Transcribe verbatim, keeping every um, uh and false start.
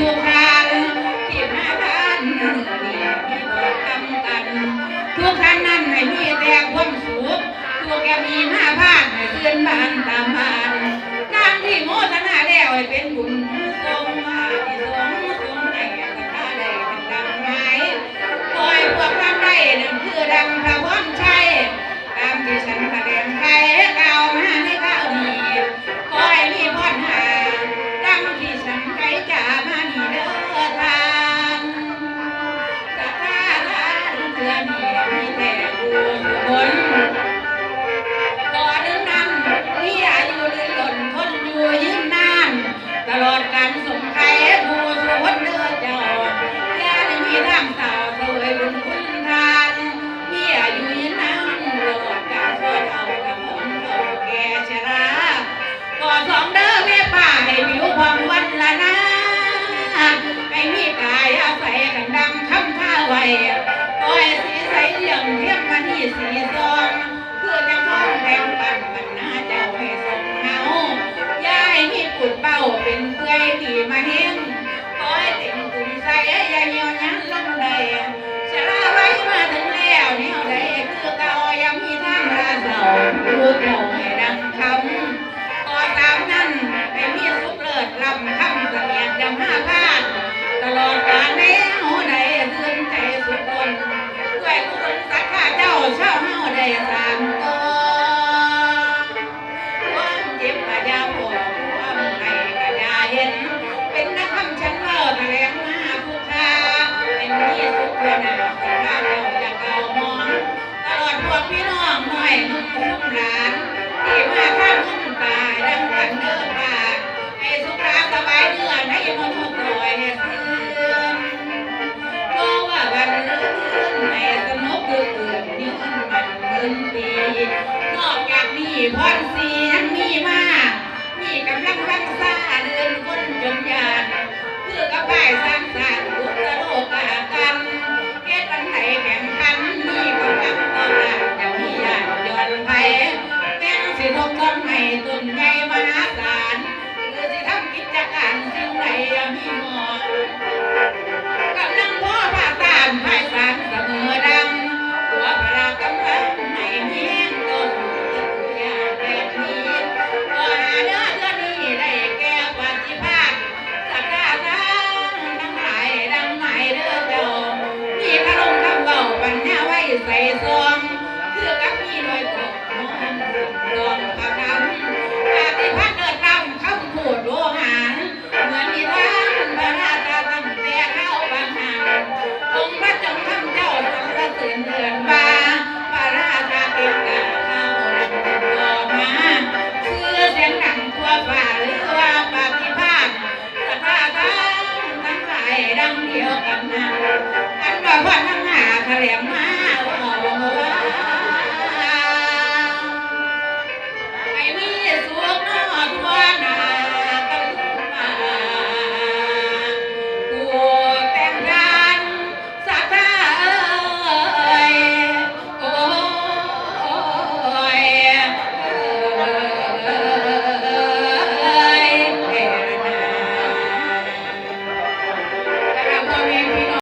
ทุกท่านที่มาทานมื้อนี้มีบอกนำกัน ทุกท่านนั้นให้มีแต่ความสุข ทุกข์อย่ามีมาพาดให้ซื่นบานตามบ้าน ทางที่โมทนาแล้วให้เป็นบุญส่งมาที่ส่งส่งให้ศรัทธาได้เป็นดังหมาย ขอให้พวกท่านได้นั่นคือดังพระพรชัย ตามที่ฉันแสดงไขกล่าวมาในคราวนี้ ขอให้มีพรหา ดังที่ฉันไขจ่ามานี้เด้อท่าน ศรัทธาท่านเทื่อนี้มีแต่ผู้สุคน ขอเรื่องนั้นมีอายุยืนล้นทนอยู่ยืนนาน ตลอดกาลสงไขผู้สุคนเด้อเจ้า อย่าได้มีทางเศร้าเสวยบุญคุณทาน มีอายุยืนนานตลอดกาลชั่วเฒ่ากับคนเฒ่าแก่ชรา ขอสองเด้อแม่ป้าให้ผิวผ่องวันละนา ให้มีกายอาศัยกันดังคำท้าไว้ ขอให้สีใสเรื่องเทียมมณีสีซอง คือจังทองแดงปันปันหน้าเจ้าให้สมเฮา อย่าให้มีปูดเป้าเป็นเปื่อยที่มาเฮง ขอให้เต็มกลุ่มใสอย่าเหี่ยวยันลงใด ชราไว้มาถึงแล้วแนวใดคือเก่าอย่ามีทางลาเศร้า รู้เจ้าให้ดังคำ ขอตามนั้นให้มีสุขเลิศล้ำคำเสนียดจำห้าพาด ตลอดกาลแนวใดซื่นใจสุขคน ด้วยกุศลศรัทธาเจ้าชาวเฮาได้สร้างต่อ ความเจ็บกะอย่าพอ ความไข้กะอย่าเห็น เป็นนักคำฉันเล่าแถลงมาผู้ข้า เป็นที่สุขเพื่อหน้าศรัทธาเจ้าจะเก่ามอง ตลอดพวกพี่น้องน้อยหนุ่มหลาน ที่มาทางคุณตาดังกันเด้อค่ะ ให้สุขลาสบายเนื้อในมนุษย์ซอยเนี่ยซื่น เพราะว่าวันเรือนให้สนุกคือเกิดยืนมันเงินปี นอกจากนี้พรสี